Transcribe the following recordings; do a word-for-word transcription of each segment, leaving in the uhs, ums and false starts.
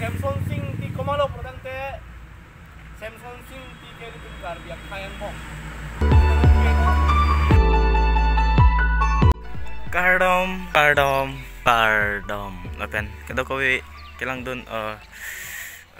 Samson Sing ti komatlo pulotangte, Samson Sing ti ke ilitum Karbi akhei angbong. Kardom, kardom, kardom. Lapen kadokave kelangdun, eh,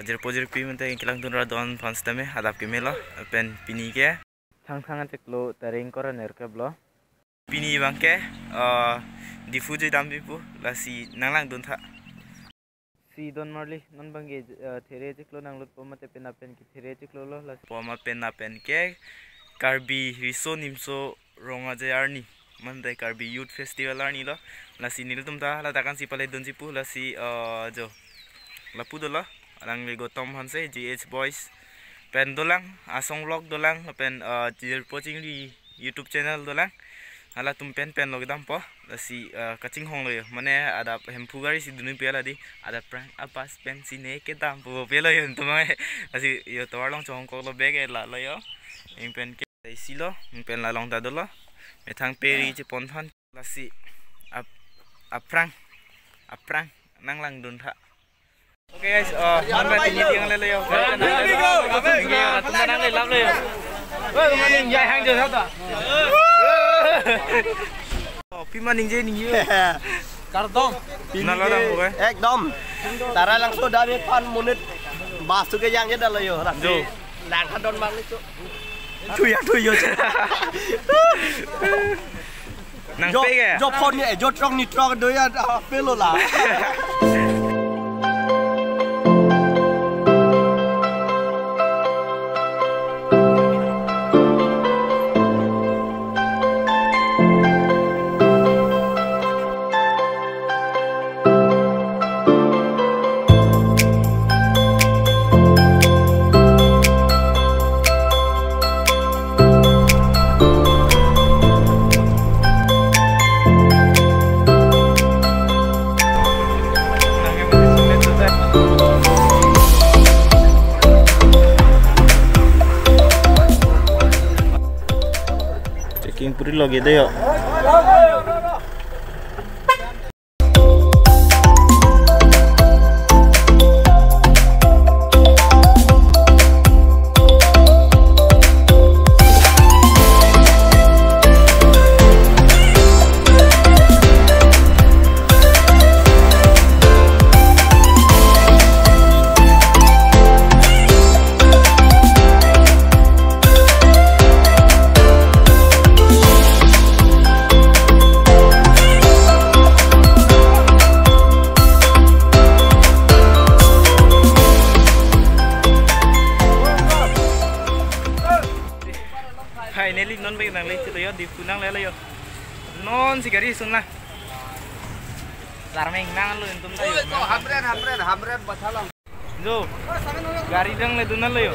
jirpo jirpi mate kelangdun radon fans tame adap kemelo. Lapen pini ke Thangthang achiklo tarik ingkoi ra nerkep lo. Pini abangke, eh, Diphu jui dampipo, lasi nanglangdun tha. Si don marli, non abangke, eh, there achiklo nanglutpo mate penap pen kethere achiklo lo, lasi po ma penap pen ke Karbi Riso Nimso Rong Aje Arni mate Karbi Youth Festival arni lo, lasi nelitum ta ladak ansi paledunji pu, lasi, eh, jo lapu dolo, alangli Gautam Hanse, G H Boys pen dolang, Asong Vlog dolang, pen, eh, jirpo chingri YouTube channel dolang. Halatum pen pen lo kedampo. Lasi, eh, kachinghon lo yo. Mane adap Hemphu gari si dunji pu la di. Adap phrang apas pen si ne kedampo pu lo yo, nelitum abang. Lasi yo tovar along chongkok lo bag e la lo yo. Ing pen ke isi lo, ing pen la along ta dolo. Methang peri chepon than. Lasi ap-, aphrang, aphrang nanglangdun tha. Okay guys, eh, non ba tini tiang lelo yo. Tuma nangle lap lo yo. Woi, kemana ning jai hang jo sata. Oh, pima ningje ningje. Kardom. Nalo dam, okay. Ekdom. Tara langso dam e pan monit bus tu ke jangje dalo yo. Rasi jo. Langkha don mang ni tu. Thuya thuyo. Nang jo, pe ke? Jo phone ni, jo truck ni truck do ya, ah, pelo la. Checking puri logide yo. Finally, non bagi nangle chelo yo, Diphu nangle lo yo. Non si gari sung na. Larmeng nanglo nelitum ta yo. Hamren, hamren, hamren, basalang. Jo, gari dang le dunal yo.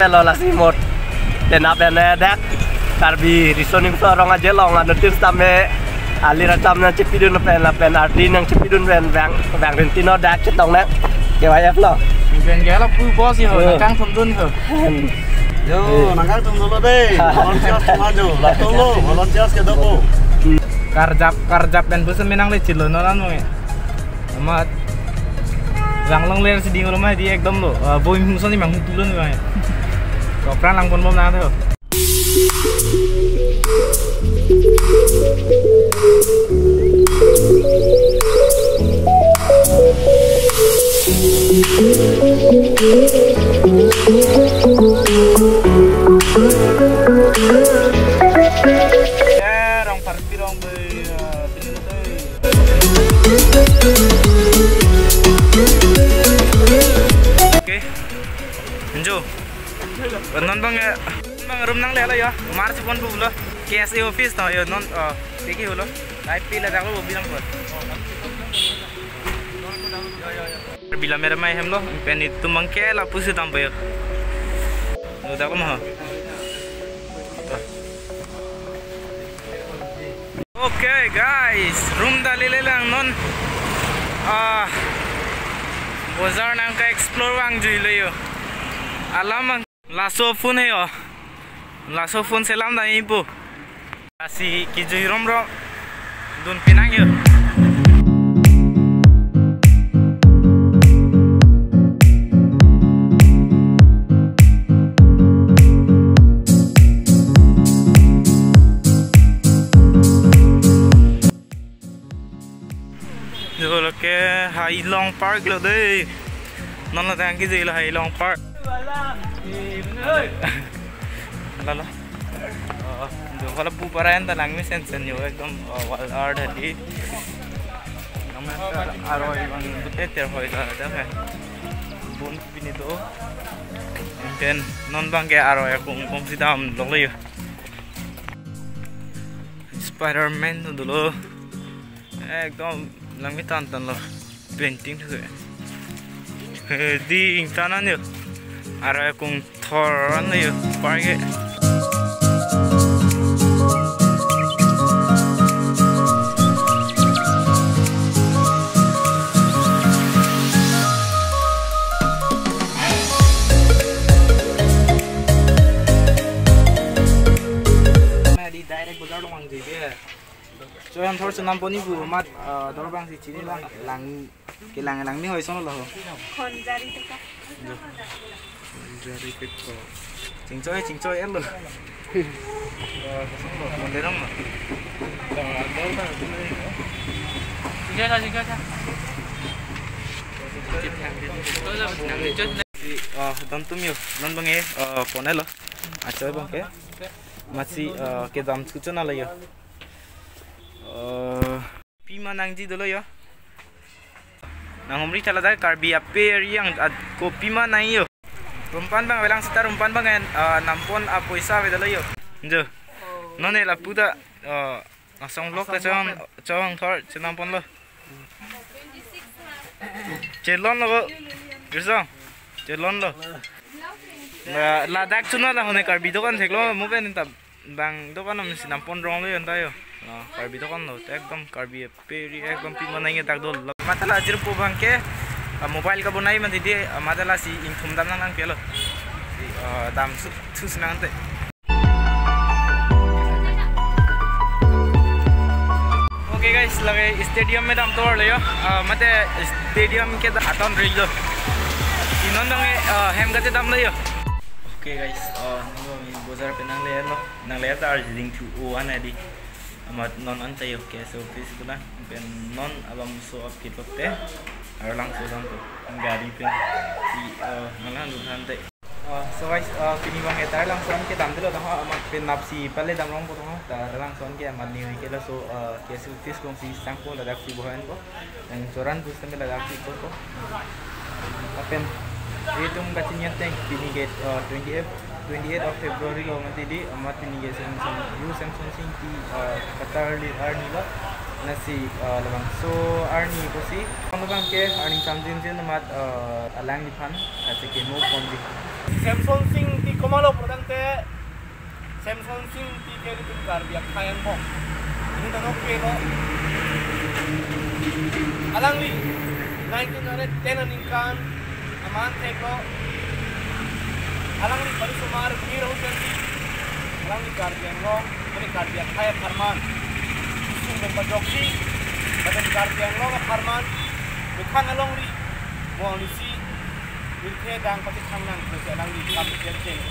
Lo lasi mot. Tena pen, eh, dak Karbi Riso Nimso Rong Aje along anuttin sitame alir atam nangchepidun pen lapen ardi nangchepidun pen vang vang rinti no dak chetong nang K Y F lo. Pen ke lapu boss yo, oh, nangkangthum dun ho. Yo, eh, nangkangthum dun lo dei. Volunteers chetong jo, latum lo, volunteers kedo po. Karjap, karjap pen puson menang le chelo no ran mo. Amat. Lang long ler si ding rumah di ekdom lo. Ah, boy muson ni mang tulun bang. Kopran langpon bom na tho. Eh, rong parpi rong be, eh, Okay. Enjo. Non bang ya. Bang room nangle lo ya. March pon pulo. K S A office to yo non, eh, tiki hulo. Live pi la daglo bilang ko. Bila mere mai hem lo. Pen itum bang ke lapusi dampo yo. Lo daglo mo. Okay guys, room ta lele lang non. Ah, bazar nangka-explore vangjuilo yo. Alam ang Laso phone he yo. Laso phone selam da ipo. Lasi kejui romrom dun pinang yo. Jo, lake Hailong Park lo dei. Non la tang kejui lo Hailong Park. Lalo. Oh, jo, hala pu paran ta langme sensen yo ekdom, oh, wall art hadi. Namar ta aro ibang bute ter hoi ta ta kan. Bun pini do. Then non abang ke aro akung kung si damlo yo. Spider-Man dolo. Ekdom langme tan tan lo. Painting thu. Hedi ingtan an yo. Aro akung thor an yo. Park ke. Madi direct bazar along vangji ke. Choi hon thor chenam pon-i pu amat, ah, dor abang si chini lang, lang, kelang lang ni hoi son lo ho. Khonjari teka. Khonjari teka. Chingchoi, chingchoi el lo. Mon derong lo. Chingchoi sa, chingchoi sa. Si, ah, don tum yo, non abang ke, ah, phone lo. Achoi abang ke. Masi, ah, kedam suchona lo yo. Eh, pima nangji dolo yo. Nang humri thala dak Karbi ape ri yang ad ko pima nang yo. Rumpan abang velang sita rumpan abang en, eh, nampon apoisa ave dolo yo. Jo. Non ne lapu ta, eh, asong vlog ta chong chong thor chenam pon lo. Chelon lo ko. Girsong. Chelon lo. La, ladak chuna la hone Karbi dokan thek lo mo pen ta. Bang dokan nam si nampon rong lo yon ta yo. Ah, Karbi dokan lo, ekdom Karbi ape ri ekdom pima nang dak dolo. Matha la jirpo abang ke, ah, mobile kabonai mati di, ah, matha la si ingthum dam nang nang pelo. Si, ah, dam su, su sinang te. Okay guys, lake stadium me dam thor lo yo. Ah, mate stadium ke da aton rilo. Si non abang, ah, hem kachedam lo yo. Okay guys, ah, nang bazar pen nangle lo. Nangle ta arjing thu o an adi. Amat non anta yo K S A office pu na. Pen non abang so up kit lote. Arlangso dam to. Gari pen. Si, eh, nang lang dun han te. Eh, so guys, eh, pini abang ke ta Arlangso an kedam dolo tong ho, amat pen nap si pale dam rong po tong ho. Ta Arlangso an ke amat ni ke laso, eh, K S A office along si sangpo ladak si bohan po. Nang choran bus tame ladak si ikot ko. Lapen itum kachini ateng pini ke, uh, twenty-eight, twenty-eight of February lo mati di, amat pini ke Semson, Yu Semson Sing Ingti, uh, katar li arni lo. Lasi, uh, labangso arni pusi. Kono abang ke arni samjin jin amat, uh, alangliphan, ase kemo ponji. Semson Sing Ingti komatlo pulotangte, Semson Sing Ingti ke ilitum Karbi akhei angbong. Ini tano ke lo. Alangli nineteen hundred ten aningkan aman thek lo. Alangli parisomar Mir Raul Gandhi. Alangli Karbi Anglong, ini Karbi akhei apharman. Sung dan pajoksi, badan Karbi Anglong apharman. Bukan alongri, mo alisi, Pirthe dang pati thang nang, pati alangli kam chercheng.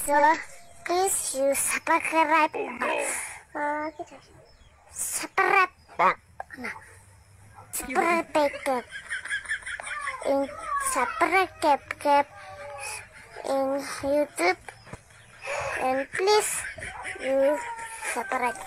So, please you subscribe. Uh, subscribe. Subscribe. In subscribe in YouTube. And please you subscribe.